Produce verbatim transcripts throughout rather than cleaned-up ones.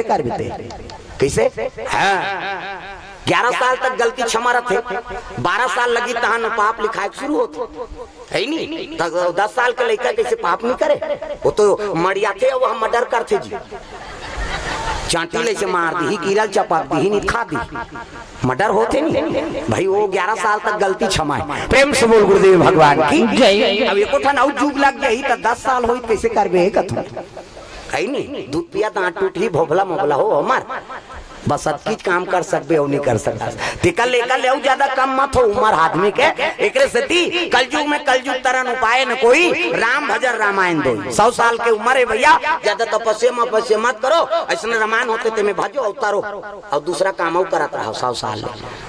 करबे ते? कइसे? हाँ, ग्यारह साल तक गलती क्षमा रथे, बारह साल लगी तहान पाप लिखाए के शुरू होथे, है नी? त दस साल के लइका कइसे पाप नहीं करे? वो तो मड़ियाथे, वो हम मर्डर करथे जी। चांटी ले से मार दी, कीरल चपक दी, नित खा दी, मर्डर होथे नहीं भाई। वो ग्यारह साल तक गलती क्षमा हे। प्रेम से बोल गुरुदेव भगवान की जय। अब एको ठन अउ जुग लग जाही त दस साल होई, कइसे करबे कथू? है नी, दूध पिया दांत टूटही, भोभला मोभला हो हमर। बस अतकीच काम कर सकबे, अउ नहीं कर सकस। तेकर लेकर ले अउ ज्यादा कम मत हो उमर आदमी के। एकरे सेती कलयुग में कलयुग तरन उपाय न कोई, राम भजन रामायण दोई। सौ साल के उमर हे भैया, ज्यादा तपस्या मपस्या मत करो। अइसने रामायण होथे तेमे भजो, अवतारो, अउ दूसरा काम अउ करत रहो सौ साल ले।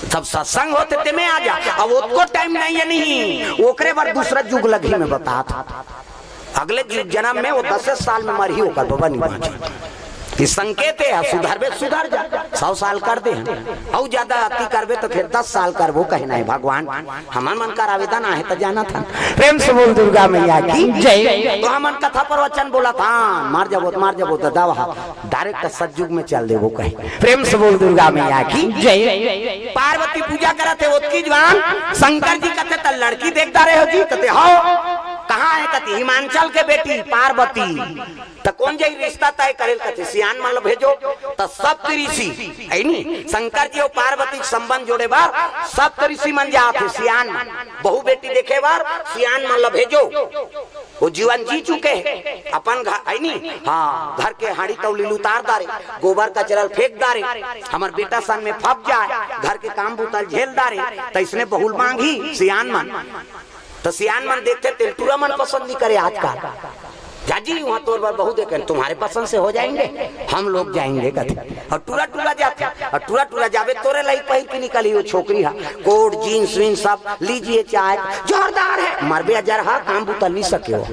तब सत्संग होथे तेमे आ जा। अब ओतको टाइम नहीं हे, नहीं, ओकरे बर दूसरा जुग लगही, मैं बतात हूँ। अगले जु-, जन्म में वो दसे साल में मरही, ओकर बबा नहीं बाँचे। ये संकेत हे, सुधरबे सुधर जा, सौ साल कर दे हन, अउ ज्यादा अति करबे त फेर दस साल करबो कहना हे भगवान। हमन मन कर आवेदन आहे त जानत हन। प्रेम से बोल दुर्गा मैया की जय। तो हमन कथा प्रवचन बोलत हन, मर जबो त मर जबो त दवा, direct सतयुग में चल देबो कहे। प्रेम से बोल दुर्गा मैया की जय। पार्वती पूजा करत हे, ओतकी जुवार शंकर जी कथे, "त लड़की देख डारे हो जी?" कथे, "हो।" "कहाँ हे?" कथे, "हिमांचल के बेटी पार्वती।" "त कोन जई रिश्ता तय करे ल?" कथे, "सियान मन ल भेजो।" त सप्त ऋषि, है नी, शंकर जी अउ पार्वती के संबंध जोड़े बर सप्त ऋषि मन जात हे, सियान मन, बहू बेटी देखे बर सियान मन ल भेजो। वो जीवन जी चुके हे, अपन घर, है नी? हाँ, घर के हांड़ी तौली ल उतार डारे, गोबर कचरा ल फेंक डारे, हमर बेटा सन में फप जाए, घर के काम बूता ल झेल डारे, त अइसने बहू ल मांगही सियान मन। त सियान मन देखथे, तेल टूरा मन पसंद नहीं करे आजकल। "जाजी, वहाँ तोर बर बहू देखे, तुम्हारे पसंद से हो जाएंगे, हम लोग जाएंगे," कथे। अउ टूरा टूरा जाथे, अउ टूरा टूरा जाबे, तोरे लाइक पहिर के निकलही वो छोकरी हा, कोट, जींस वींस सब, "लीजिए चाय, जोरदार है।" मरबे अजरहा, काम बूता नहीं सके हो।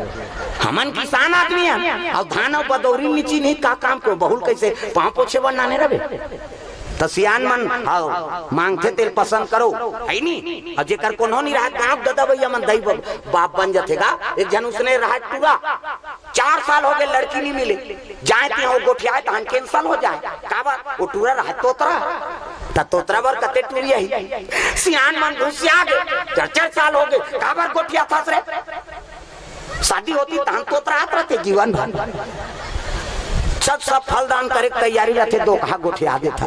हमन किसान आदमी हन, अउ धान अउ बदौरी मिची नहीं, का काम को, बहू ल कइसे पाँव पोछे बर लाने रबे? त सियान मन, हाँ, मांगथे तेल पसंद करो, है नी? अउ जेकर कोनो नहीं रहय, गाँव ददा भैया मन, दई ब-, बाप बन जथे गा। एक झन उसने रहय टूरा, चार साल हो गए, लड़की नहीं मिले। जाए तिहां वो गोठियाए, तहन cancel हो जाए। काबर? वो टूरा रहय तोतरा। त तोतरा बर कते टूरी आही। सियान मन घुसिया गे, चार चार साल हो गए, काबर गोठियाथस रे? शादी होती तहन तोतरात रहते जीवन भर। सब, सब फलदान करे के तैयारी रहते, दोकहा गोठिया देथा।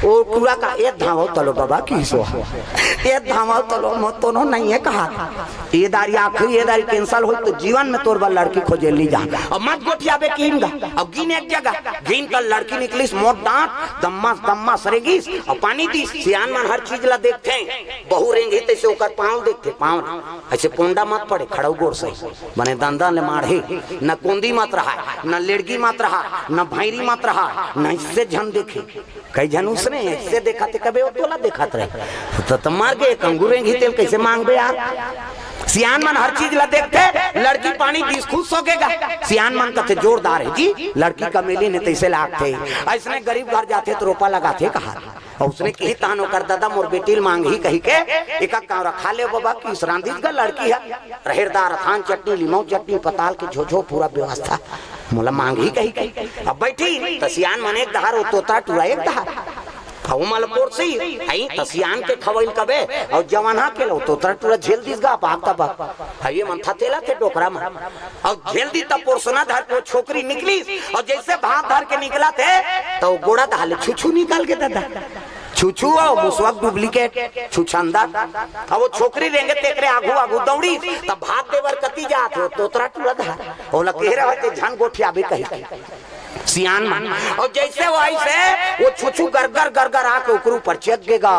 वो टूरा का, "ए धावव तलो बाबा की सो, ए धावव तलो, मो तोनो नहीं है कहा। ए दारी आखिरी, ए दारी cancel होई तो जीवन में तोर बर लड़की खोजे ली जा। अब मत गोठियाबे कीन गा, अब गिन एक जगह, गिन त लड़की निकलिस, मोट डांट, दम्मा, दम्मा सरेगिस, अब पानी दिस।" सियान मन हर चीज ला देखथे, बहू रेंगही तैसे ओकर पाँव देखथे, पाँव अइसे पोंडा मत पड़े, खड़ऊ गोड़ सही। बने दंदन ले माढ़े, न कोंदी मत रहा, न लेड़गी मत रहा, न भैरी मत रहा, न इससे झन देखे। कई झन उसने इससे देखा थे, कबे वो तोला देखत रहे। त, त मर गे, कंगू रेंगही तेल कइसे मांगबे यार? सियान मन हर चीज ला देखथे, लड़की पानी दिस खुश हो गेगा। सियान मन कथे, "जोरदार है जी, लड़की का मेली ने तैसे लागथे।" अइसने गरीब घर जाथे त रोपा लगाथे कहा। अउ उसने किही तहन ओकर ददा मोर बेटी ल मांगही कहिके, एका कांवरा खा ले बाबा कि रांधिस गा लड़की ह, रहेरदार अथान चटनी, लिमऊ चटनी, पताल के झोझो, पूरा व्यवस्था, मोला मांगही कहिके। अब बइठी त सियान मन एक डहार, ओ तोतरा टूरा एक डहार। अउ ओमन ल पोरसी, अई त सियान के खवई ल कबे, अउ जवनहा के ल ओ तोतरा टूरा झेल दिस गा, भाग त भाग। अउ ये मन थथेला थे डोकरा मन। अउ झेल दी त पोरसना धर के ओ छोकरी निकलिस, अउ जइसे भात धर के निकलथे, त ओ गोड़ा डहार ले छुछू निकल गे ददा। छुछू अउ मुसवा के duplicate, छुछंदर। अउ ओ छोकरी रेंगे तेकरे आगू आगू दौड़िस, त भात दे बर कती जात हे, ओ तोतरा टूरा डहार। ओला केहे रहे ते झन गोठियाबे कहिके। सियान मन। अउ जइसे ओ अइसे, ओ छुछू गरगर गरगर आके ओकरे ऊपर चघ गेगा।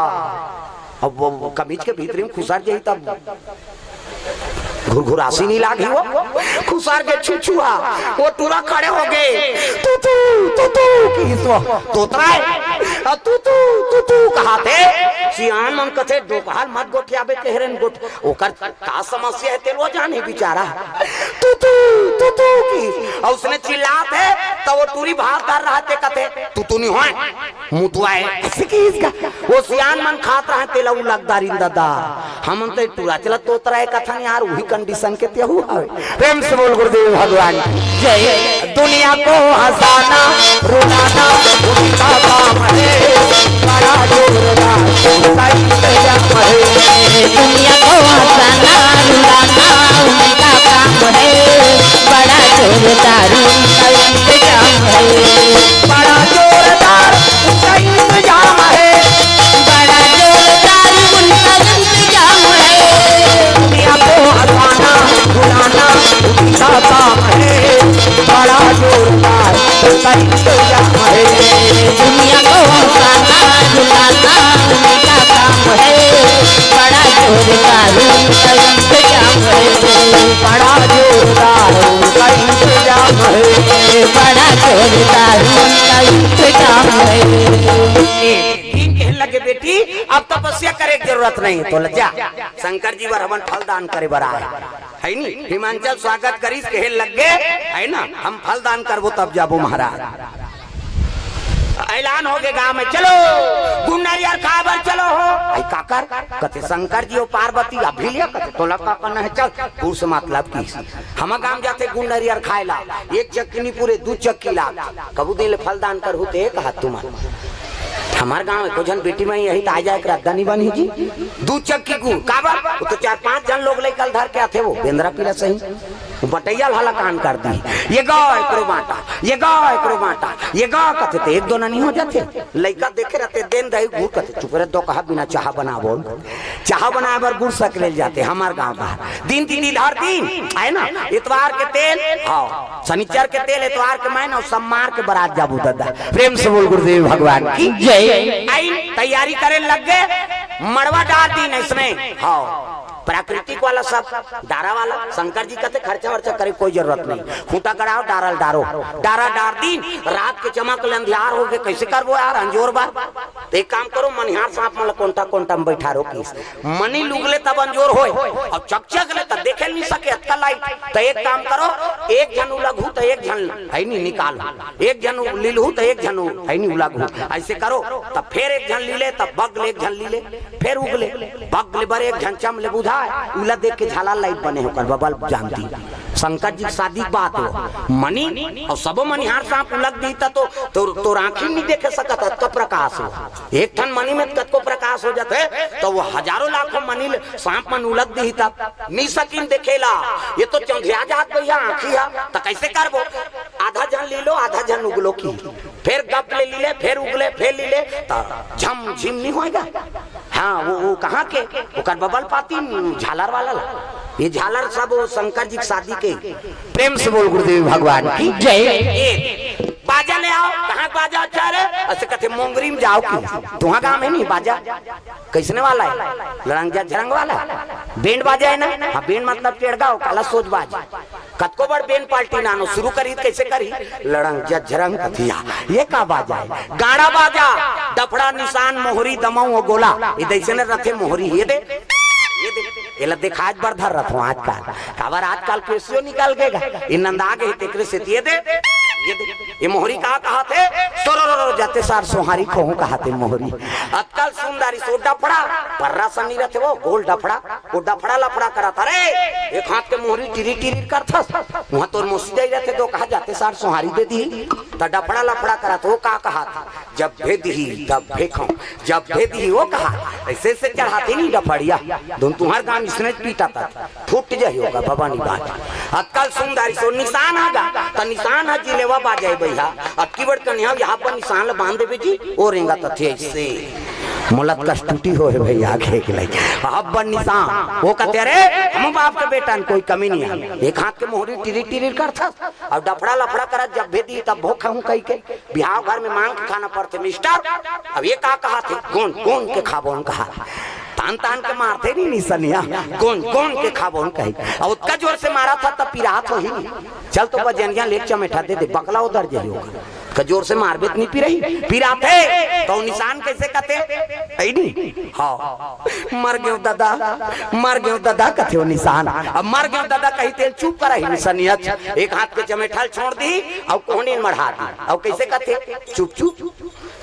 अब वो कमीज के भीतरी में खुसर जाही तब घुरघुरासी नहीं लागी वो। खुसर गे छुछुआ, ओ टूरा खड़े हो गे। "तू तू, तू तू," किहिस वो। तोतरा हे। अउ "तू तू, तू तू" कहाथे। सियान मन कथे, "डोकहा ल मत गोठियाबे, केहे रेहेन गोठ-, ओकर का समस्या हे तेला ओ जानही बिचारा।" "तू तू, तू तू" किहिस। अउ उसने चिल्लात हे, त ओ टूरी भात धर रहा ते कथे, "तू तू नहीं होय।" मुतुआ हे, अइसे किहिस गा। ओ सियान मन खात रहे तेला उ लगदारिन ददा। हमन तो टूरा चला तोतरा हे कथन यार, उही condition के तेहू हवे। प्रेम से बोल गुरुदेव भगवान की जय। दुनिया को हंसाना, रुलाना उनका काम है, बड़ा जोरदार उनका इंतजाम है। दुनिया को हंसाना, रुलाना उनका काम है, बड़ा जोरदार उनका इंतजाम है। बड़ा जोरदार उनका इंतजाम है। बड़ा जोरदार उनका इंतजाम है। दुनिया को हंसाना, रुलाना उनका काम है, बड़ा जोरदार उनका इंतजाम है। दुनिया को हंसाना, रुलाना उनका काम है, बड़ा जोरदार उनका इंतजाम है। बड़ा जोरदार उनका इंतजाम है। बड़ा जोरदार उनका इंतजाम है। ए, इन कहे लगे, "बेटी, अब तपस्या करे के जरूरत नहीं।" तो लज्जा, शंकर जी बर हमन फल दान करे बर आए, है नी? हिमांचल स्वागत करिस, कहे लग गे, है ना, "हम फल दान करबो तब जाबो महाराज।" ऐलान हो गे गांव में, "चलो, गुड़ नरियर खाए बर चलो हो।" आई काकर? कथे, "शंकर जी और पार्वती अभी लिया।" कथे, "तोला का करना है, चल।" गुड़ से मतलब की, हम गांव जाते गुड़ नरियर खाए ला, एक चक्की नहीं पूरे, दू चक्की ला। कबू दिन ले फल दान करहू ते कहा तुमन। हमार गांव एको झन बेटी में यही त आ जाए के रद्दा नहीं बनी जी। दू चक्की गुड़, काबर? वो तो चार पांच झन लोग लेकर धर के आथे, वो बेंदरा पीला सही। वो बटैया ल हलाकान कर दी। ये गा एकरो बांटा, ये गा एकरो बांटा, ये गा कथे ते एक दो ननी हो जाथे। लइका देखे रहते, देन दही गुड़ कथे, "चुप रे, दो कहा बिना चाहा बना बोल।" चाहा बनाए बर गुड़ सकेले जाते हमार गांव का। दिन तिथि धर दिन, है ना? इतवार के तेल, हाँ, शनिचर के तेल, इतवार के मैन और सोमवार के बरात जाबू दादा। प्रेम से बोल गुरुदेव भगवान की जय। आई तैयारी करे लग गे, मड़वा डार दिन इसने, हाँ। प्राकृतिक वाला सब, डारा वाला, शंकर जी कथे खर्चा वर्चा करे कोई जरूरत नहीं। खूंटा गड़ाओ, डारा ल डारो, डारा डार दिन, रात के चमक ले अंधियार हो गे, कैसे करबो यार, अंजोर बा। तो एक काम करो, मनिहार सांप मन ल कोंटा कोंटा में बैठा रो किस। मनी ल उगले तब अंजोर होए, अब चकचक ले त देखे नहीं सके, अतका लाइट। तो एक काम करो, एक झन उलगहू त एक झन, है नी, निकाल, एक झन उ-, लिलहू त एक झन उ-, है नी, उलगहू। ऐसे करो, तब फेर एक झन लीले, तब बगले एक झन लीले, फेर उगले। बगले बर एक झन चम ले बुझाए, उला देख के झाला लाइट बने होकर बबल जानती। शंकर जी के शादी के बात हो, मनी और सबो मनिहार सांप उलग दी त तो, तो, तोर आंखी नहीं देखे सकत, अतका प्रकाश हो। एक ठन मनी में कतको प्रकाश हो जाथे, तो वो हजारों लाखों मनी ले सांप मन उलग दी तब नहीं सकिन देखेला। ये तो चौंधिया जात भैया आंखी हा, त कैसे करबो? आधा झन लीलो, आधा झन उगलो की। फेर गप ले लीले, फेर उगले, फेर लीले, त झम झिम नहीं होएगा। हाँ, वो, वो कहाँ के? ओकर बबल पाती झालर वाला ला। ये झालर सब वो शंकर जी के शादी के। प्रेम से बोल गुरुदेव भगवान की जय। ए, बाजा ले आओ, कहाँ के बाजा अच्छा रे? ऐसे कथे मोंगरी में जाओ की। तुहा गांव में नहीं बाजा? कैसने वाला है? लड़ंग झरंग वाला? बैंड बाजा है ना? हाँ, बैंड मतलब टेड़गा हो, काला सोच बाज। कतको बड़ बेन पार्टी नानो शुरू करी, कैसे करी? लड़ंग झरंग कथिया। ये का बाजा है? गाड़ा बाजा, डफड़ा, निशान, मोहरी, दमऊ और गोला। ये दैसे ने रथे मोहरी, ये दे, ये दे। एला दिखाए बर धर रथो आजकल। काबर आजकल केसियो निकल गेगा। ये नंदा गे हे तेकरे से ये दे, ये दे। ये मोहरी का कहा थे? सोरो रो रो जाते सार सोहारी कहूँ कहा थे मोहरी। अतकल सुंदरी सो डफड़ा, पर्रा सनी रथे वो, गोल डफड़ा। वो डफड़ा लफड़ा करत, "अरे, एक हाथ के मोहरी टिरी टिरी करथस, वहाँ तोर मौसी जाई रहथे, दो कहा जाते सार सोहारी दे दी।" त डफड़ा लफड़ा करत, वो का कहा था, "जब भे दिही, तब भे खाऊं, जब भे दिही," वो कहा, ऐसे से चढ़ाते नहीं डफड़िया, धुन तुम्हार गांव इसने पीटा था, फूट जाही होगा बाबा निबाज। अतकल सुंदरी सो निशान आगा, त निशान हा जिलेवा बाजाई भैया, अतकी बड़ कन्या यहाँ पर निशान ल बांध देबे जी, ओ रेंगा तथे ऐसे। मोला कस टूटी हो हे भैया, आगे के लई। अब बन निशान, वो कहते, "अरे, हम बाप के बेटा न कोई कमी नहीं है।" एक हाथ के मोहरी टिरी टिरी करथस, अब डफड़ा लफड़ा करत, "जब भे दी, तब भो खाऊं," कही के। बिहाव घर में मांग के खाना पड़थे, मिस्टर। अब ये का कहा थे? "गोन, गोन के खाबो न," कहा। तान तान के मारथे नहीं निसनिया, "गोन, गोन के खाबो न," कही। अब उतका जोर से मारा था, तब पिरात हो ही नहीं। चल तो बजनिया ले चमेठा दे दे, बकला उधर जाई होगा। का जोर से मारबे त नहीं पिरही, पिराथे, तो निशान कैसे कथे? ऐ नहीं? हाँ। "मर गेव दादा, मर गेव दादा," कथे वो निशान। अब "मर गेव दादा" कही तेल चुप करा ही निशानियत। एक हाथ के चमेठा ल छोड़ दी, अउ कोहनी ल मढ़ा दी। अउ कैसे कथे? चुप चुप,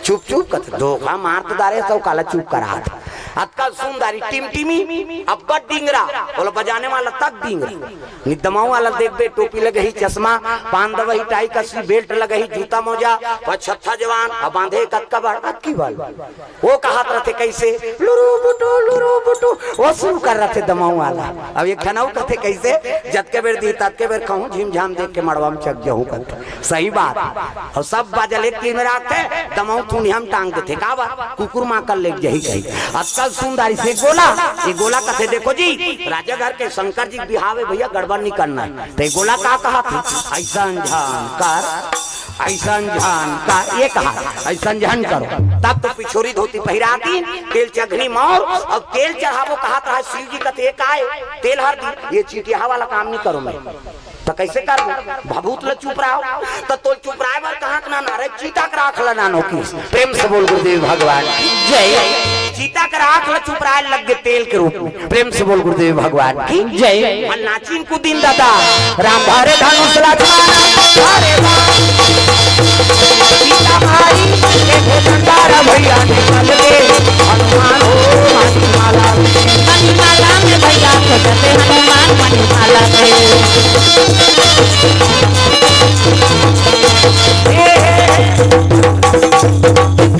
चुप चुप कथे। धोखा मार तो डारे, सब काला चुप करा था। अतका सुंदरी टिमटिमी, अब्बड़ डिंगरा, बोला बजाने वाला तक डिंगरा। नि दमाऊ वाला देखबे, टोपी लगही, चश्मा, पान दवही, टाई कसी, बेल्ट लगही, जूता मोजा, और छत्था जवान, अब बांधे कतका बड़, अतकी बड़। वो कहत रथे कैसे, लुरु बुटु, लुरु बुटु, वो शुरू कर रथे दमाऊ वाला। अब एक ठन अउ कथे कैसे, जतके बेर दी, ततके बेर कहूँ, झिम झाम देख के मड़वा में चक जहूँ कथे। सही बात। और सब बाजल एक तीर में राखथे, दमाऊ थुनिया में टांग देथे। का बात? कुकुर माँ कर ले जही कही। अतका सुंदरी से गोला, ये गोला कथे, देखो जी, राजा घर के शंकर जी के बिहाव हे भैया, गड़बड़ नहीं करना है। तो ये गोला का कहत हे? ऐसन झन कर, ऐसन झन कर, ये कहा, ऐसन झन करो। तब तो पिछोरी धोती पहिरा दिन, तेल चघनी मौर, और तेल चढ़ाबो कहत रहा, शिव जी कथे, "ये का हे?" तेल हरदी, ये चिटिया वाला काम नहीं करो मैं। तो कैसे कर दूं? भभूत ल चुपराव, तो तोल चुपराय बर कहाँ के नाना रे? चीता के राख ल नानो किस। प्रेम से बोल गुरुदेव भगवान की जय। चीता के राख ल चुपराय लग गे तेल के रूप में। प्रेम से बोल गुरुदेव भगवान की जय। मन नाचिन कुदिन दादा, राम धारे धनुष लक्ष्मण धारे बाण। सीता माई के भैया निकल गे, हनुमान हो मणिमाला। मणिमाला में भैया खोजते हनुमान मणिमाला में।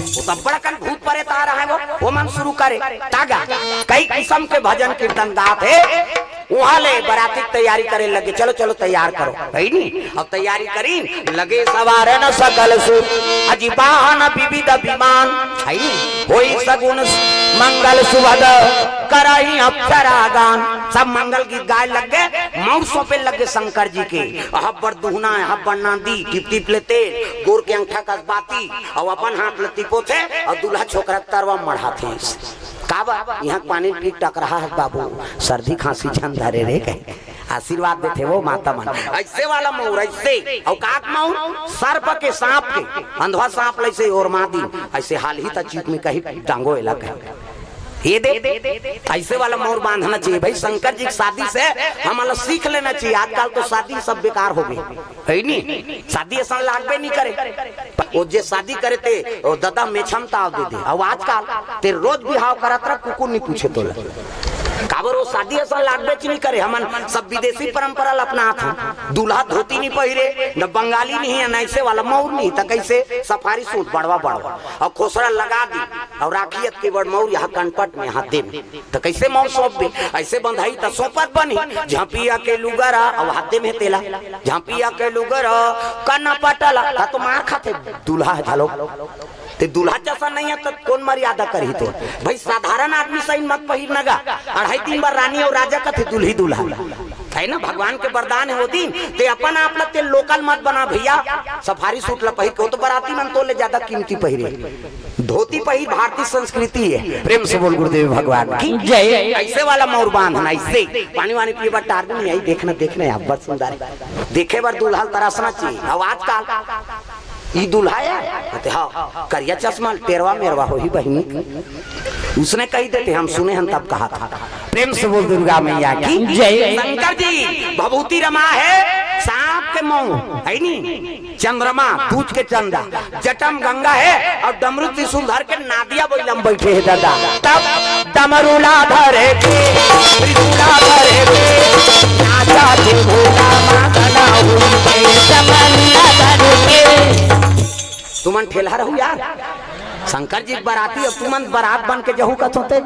वो तो बड़कन भूत परेत आ रहा है, वो, वो मन शुरू करे। तागा, कई किस्म के भजन कीर्तन गात हे। उहाँ ले बराती के तैयारी करे लगे, "चलो, चलो, तैयार करो।" है नी? अब तैयारी करीन, लगे सवारन सकल सुर, अजि वाहन विविध विमान, है नी? होई सगुन मंगल सुभद, करही अप्सरा गान। सब मंगल गीत गाय लग गे, मउर सौंपे लग गे शंकर जी के। अहब्बड़ दुहना, अहब्बड़ नांदी, टिप टिप ले तेल, गोर के अंगठा कस बाती, अउ अपन हाथ ले टिपोथे, अउ दूल्हा छोकरा तरवा मढ़ाथे। का बा? इहाँ के पानी पी टकराहा हे बाबू, सर्दी खांसी झन धरे रे कहे। आशीर्वाद देथे वो माता मन। ऐसे वाला मउर, ऐसे। अउ का के मउर? सर्प के, सांप के। अंधवा सांप ल ऐसे ओरमा दिन, ऐसे हालही त चीख में कही डांगो एला कहे। ये दे, ऐसे वाला मउर बांधना चाहिए भाई। शंकर जी के शादी से हमन ला सीख लेना चाहिए। आजकल तो शादी सब बेकार हो गे। है नी? शादी असन लागबे नहीं करे। वो जे शादी करे ते, वो ददा मेछम ताव दे दे। अब आजकल ते रोज बिहाव करत रह, कुकुर नहीं पूछे तोला। काबर वो शादी असन लागबे च नहीं करे। हमन सब विदेशी परंपरा ला अपनात हन। दूल्हा धोती नहीं पहिरे, न बंगाली नहीं हे, न ऐसे वाला मउर नहीं, त कैसे सफारी सूट बड़वा बड़वा, अउ खोसरा लगा दी, अउ राखी अतके बड़ मउर यहाँ कनपट में, यहाँ दे में। त कैसे मउर सौंपबे? ऐसे बंधाही त सौंपत बनही। झपिया के लुगरा, अउ हाथे में तेला। झपिया के लुगरा, कनपट ला, त तो मार खाथे दूल्हा हे घलो। ते दूल्हा जैसा नहीं हे त कौन मर्यादा करही तो? भाई साधारण आदमी सही मत पहिर नगा। अढ़ाई तीन बार रानी अउ राजा कथे दूल्ही दूल्हा। है ना, भगवान के वरदान हे वो दिन। ते अपन आप ला ते लोकल मत बना भैया। सफारी सूट ला पहिर के, वो तो बराती मन तो ले ज्यादा कीमती पहिरे। धोती पहिर भारतीय संस्कृति हे। प्रेम से बोल गुरुदेव भगवान की जय। ऐसे वाला मउर बांधना, ऐसे पानी वानी पिए बर टार भी नहीं आई। देखना, देखना, आप बड़ सुंदर हे। देखे बर दूल्हा ल तरसना चाहिए। अब आजकल ई दूल्हा हे, कहते, "हाँ, करिया चश्मा, टेरवा मेरवा होही बहिनी।" उसने कही देते, हम सुने हन तब कहा था। प्रेम से बोल दुर्गा मैया की जय। शंकर जी भभूति रमा हे, सांप के मउर, है नी? चंद्रमा, दूज के चंदा, जटा म गंगा हे अउ डमरू त्रिशूल धर के नादिया बइला म बइठे हे दादा। तब डमरूला धरे के, त्रिशूला धरे के, नाचा के भोला माता ना होई के। डमरूला धरे के। तुमन ठेलहा रहू यार, शंकर जी के बराती, अब तुमन बरात बन के जहू कथो ते।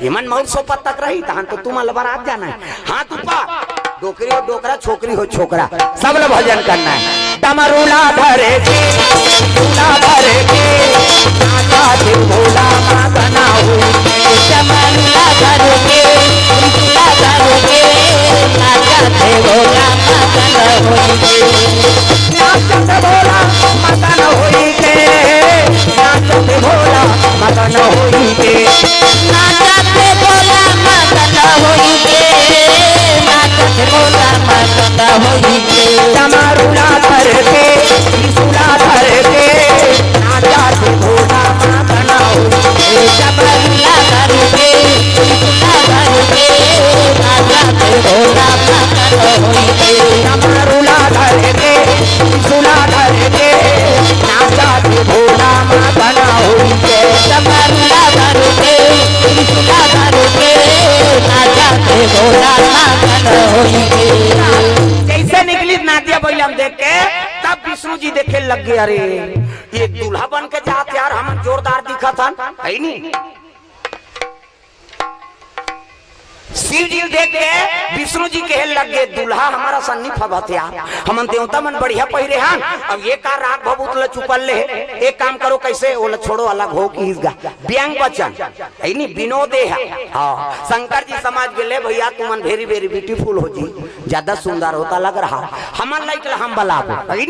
एमन मउर सौंपत तक रही, तहन तो तुमन ल बरात जाना हे। हाथ ऊपर, डोकरी हो डोकरा, छोकरी हो छोकरा, सब ल भजन करना हे। डमरूला धरे के, त्रिशूला धरे के, नाचा के भोला माता ना होई के। डमरूला धरे के, त्रिशूला धरे के, नाचा के भोला माता ना होई के। नाचत भोला मगन होई के, नाचत भोला मगन होई के। नाचत भोला मगन होई के, नाचत भोला मगन होई के। डमरूला धर के, त्रिशूला धर के, नाचत भोला मगन होई के। डमरूला धर के, त्रिशूला धर के, नाचत भोला मगन होई के। डमरूला धर के, त्रिशूला धर के, नाचत भोला मगन होई के। डमरूला धर के, त्रिशूला जैसे निकली नादिया बैलम देख के, तब विष्णु जी देखे लग गए, अरे, ये दूल्हा बन के जात यार, हम जोरदार दिखत हन, है नी? शिव जी देख के विष्णु जी कहे लग गए, दूल्हा हमारा सन्नी फबत यार, हमन देवता मन बढ़िया पहिरे हन, अब ये का राग भभूत ल चुपल ले, एक काम करो, कैसे ओला छोड़ो, अलग हो कि इसका व्यंग वचन, है नी, विनोदे है। हाँ, शंकर जी समझ गए, भैया तुमन very very beautiful हो जी, ज्यादा सुंदर होता लग रहा, हमन लाइक ला हम बलाबो, है नी?